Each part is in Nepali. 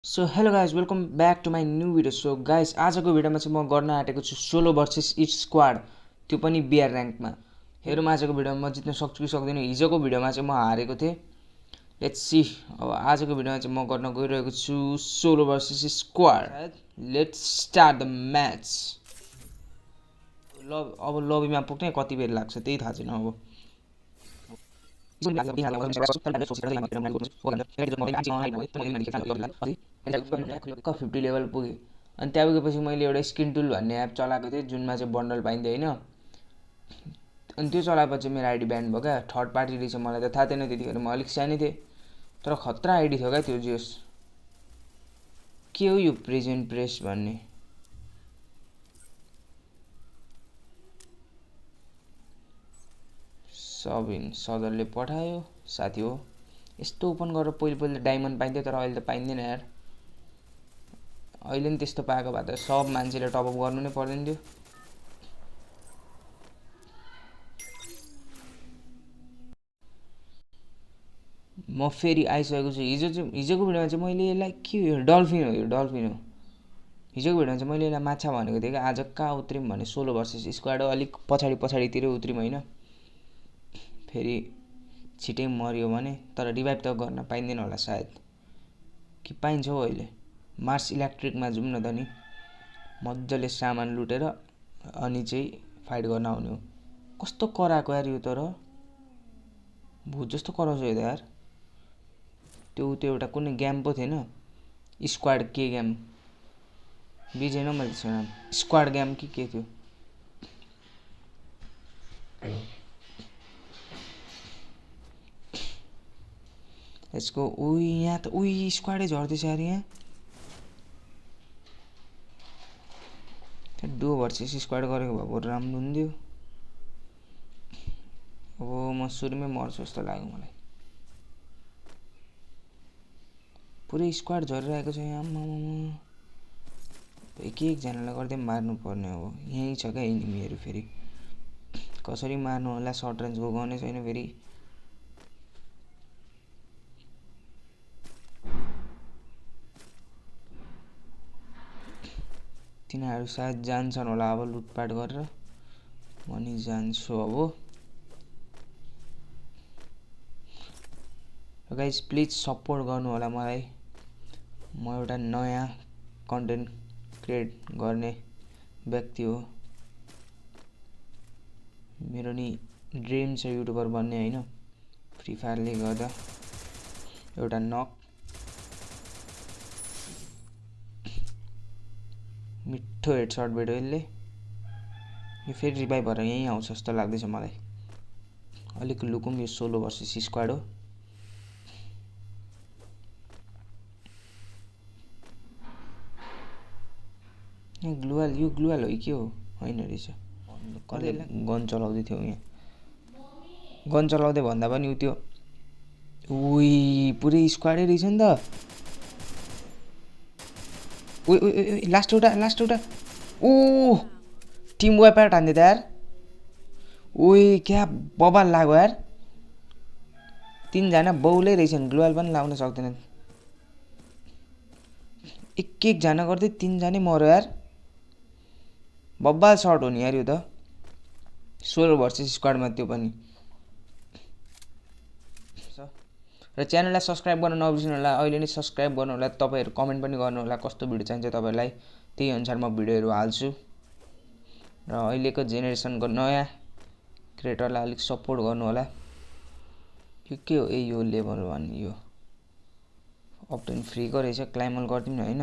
So hello guys welcome back to my new video. So guys आजको भिडियोमा चाहिँ म गर्न आँटेको छु सोलो भर्सेस इच स्क्वाड, त्यो पनि बिआर ऱ्याङ्कमा। हेरौँ आजको भिडियोमा म जित्न सक्छु कि सक्दिनँ। हिजोको भिडियोमा चाहिँ म हारेको थिएँ। लेट्स सी अब आजको भिडियोमा चाहिँ म गर्न गइरहेको छु solo versus squad. Let's start the match. अब लबीमा पुग्ने कति बेर लाग्छ त्यही थाहा छैन। अब 50 लेभल पुगेँ। अनि त्यहाँ पुगेपछि मैले एउटा स्किन टुल भन्ने एप चलाएको थिएँ जुनमा चाहिँ बन्डल पाइन्थ्यो होइन। अनि त्यो चलाएपछि मेरो आइडी ब्यान्ड भयो क्या। थर्ड पार्टी रहेछ, मलाई त थाहा थिएन त्यतिखेर, म अलिक सानै थिएँ। तर खतरा आइडी थियो क्या त्यो। जोस् के हो यो प्रेजेन्ट प्रेस भन्ने? सबिन सदरले पठायो साथी हो। यस्तो ओपन गरेर पहिले डायमन्ड पाइन्थ्यो, तर अहिले त पाइँदैन यार। अहिले नि त्यस्तो पाएको भए त सब मान्छेले टपअप गर्नु नै पर्दैन थियो। म फेरि आइसकेको छु। हिजोको भिडियोमा चाहिँ मैले यसलाई के हो, डल्फिन हो, यो डल्फिन हो। हिजोको भिडियोमा चाहिँ मैले यसलाई माछा भनेको थिएँ कि आज कहाँ उत्रिम भने सोलो भर्सेस स्क्वाड हो। अलिक पछाडितिर उत्रिम होइन। फेरि छिटै मऱ्यो भने, तर रिभाइभ त गर्न पाइँदैन होला सायद, कि पाइन्छ हौ अहिले। मार्स इलेक्ट्रिकमा जाउँ न त नि, मजाले सामान लुटेर अनि चाहिँ फाइट गर्न आउने हो। कस्तो कराएको यार यो, तर भूत जस्तो कराउँछ यो त यार। त्यो एउटा कुनै गेम पो थिएन, स्क्वाड के गेम, बिर्सेन मैले त्यसको नाम, स्क्वाड गेम कि के थियो। यसको यहाँ त स्क्वाडै झर्दैछ यार यहाँ। डुओ भर्सेस स्क्वाड गरेको भए बरु राम्रो हुन्थ्यो। अब म सुरुमै मर्छु जस्तो लाग्यो मलाई। पुरै स्क्वाड झरिरहेको छ यहाँ। एक एकजनालाई गर्दै मार्नु पर्ने हो। यहीँ छ क्या एनिमीहरू। फेरि कसरी मार्नु होला, सर्ट रेन्जको गनै छैन फेरि। तिनीहरू सायद जान्छन् होला अब लुटपाट गरेर। म नि जान्छु अब। गाइज प्लिज सपोर्ट गर्नु होला मलाई। म एउटा नयाँ कन्टेन्ट क्रिएट गर्ने व्यक्ति हो। मेरो नि ड्रिम छ युट्युबर बन्ने होइन। फ्री फायरले गर्दा एउटा नक मिठो हेडसट भेट्यो यसले। यो फेरि रिभाइभ भएर यहीँ आउँछ जस्तो लाग्दैछ मलाई। अलिक लुकौँ, यो सोलो भर्सेस स्क्वाड हो। यो ग्लुवाल हो कि के हो? होइन रहेछ। कसले गन चलाउँदै थियो यहाँ। गन चलाउँदै भन्दा पनि उ त्यो पुरै स्क्वाडै रहेछ नि त। लास्ट एउटा टिम वेपार हान्दै त यार। क्या बबाल लाग्यो यार। 3जना बौलै रहेछन्, ग्लुवाल पनि लाउन सक्दैनन्। एकजना गर्दै 3जनै मऱ्यो यार। बब्बाल सर्ट हो नि यार यो त, सोलो भर्सेस स्क्वाडमा त्यो पनि। र च्यानललाई सब्सक्राइब गर्न नबिर्सिनु होला। अहिले नै सब्सक्राइब गर्नु होला। तपाईँहरू कमेन्ट पनि गर्नु होला कस्तो भिडियो चाहिन्छ तपाईँलाई, त्यही अनुसार म भिडियोहरू हाल्छु। र अहिलेको जेनेरेसनको नयाँ क्रिएटरलाई अलिक सपोर्ट गर्नु होला। यो के हो? यो लेभल 1 यो अपटेन फ्रीको रहेछ। क्लाइमल गरिदिउँ न होइन।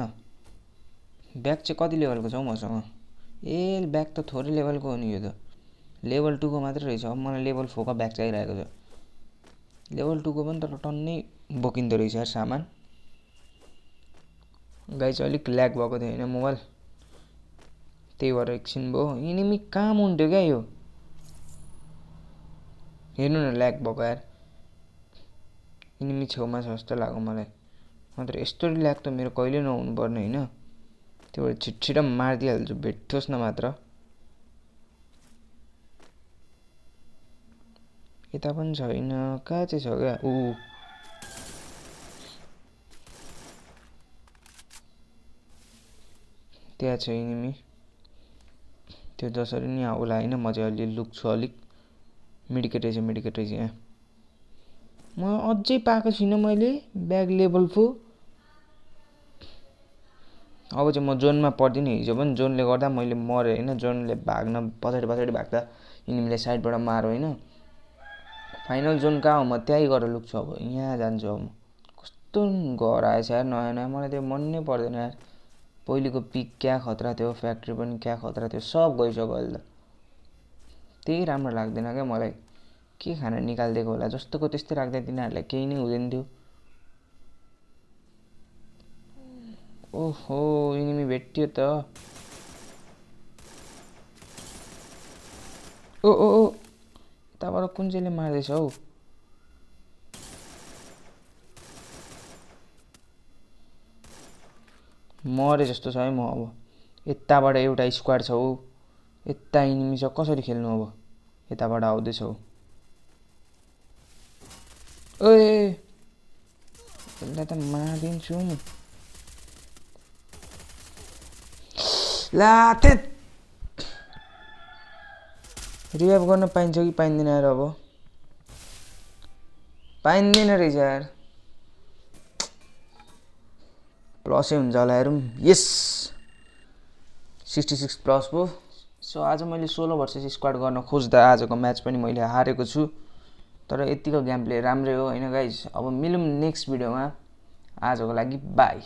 ब्याग चाहिँ कति लेभलको छ हौ मसँग? ब्याग त थोरै लेभलको हो नि यो त। लेभल 2 को मात्रै रहेछ। अब मलाई लेभल 4 को ब्याग चाहिरहेको छ। लेभल 2 को पनि तर टन्नै बोकिँदो रहेछ यार सामान। गाइस अलिक ल्याग भएको थियो होइन मोबाइल, त्यही भएर एकछिन भयो। एनिमी कहाँ मुन्थ्यो क्या यो? हेर्नु न ल्याग भएको यार। एनिमी छेउमा छ जस्तो लाग्यो मलाई। नत्र यस्तो ल्याग त मेरो कहिले नहुनु पर्ने होइन। त्यो भएर छिटो मारिदिइहाल्छु, भेट्ठोस् न मात्र। यता पनि छैन, कहाँ चाहिँ छ क्या? त्यहाँ छ इनिमी त्यो जसरी नि होला होइन म चाहिँ अलि लुक्छु अलिक मेडिकेट रहेछ यहाँ म अझै पाएको छुइनँ मैले ब्याग लेभल 4 अब चाहिँ म जोनमा पर्दिनँ हिजो पनि जोनले गर्दा मैले मरेँ होइन जोनले भाग्न पछाडि भाग्दा यिनीहरूले साइडबाट मारो होइन फाइनल जोन कहाँ हो म त्यहीँ गएर लुक्छु अब यहाँ जान्छु अब म कस्तो घर आएछ यार नयाँ मलाई त्यो मन नै पर्दैन यार पहिलेको पिक क्या खतरा थियो फ्याक्ट्री पनि क्या खतरा थियो सब गइसक्यो अहिले त त्यही राम्रो लाग्दैन क्या मलाई के खाना निकालिदिएको होला जस्तोको त्यस्तै राख्दा तिनीहरूलाई केही नै हुँदैन थियो ओहो इनिमी भेट्यो त ओ ओ ओ यताबाट कुन चाहिँले मार्दैछ हौ मरे जस्तो छ है म अब यताबाट एउटा स्क्वाड छ हौ यता इनिमी छ कसरी खेल्नु अब यताबाट आउँदैछ हौ ओए यसलाई त मारिदिन्छु ला थेत रिभाइभ गर्न पाइन्छ कि पाइँदैन यार अब पाइँदैन रहेछ यार प्लसै हुन्छ होला हेरौँ यस 66 प्लस पो सो आज मैले 16 भर्सेस स्क्वाड गर्न खोज्दा आजको म्याच पनि मैले हारेको छु तर यतिको गेम प्ले राम्रै हो होइन गाइज अब मिलौँ नेक्स्ट भिडियोमा आजको लागि बाई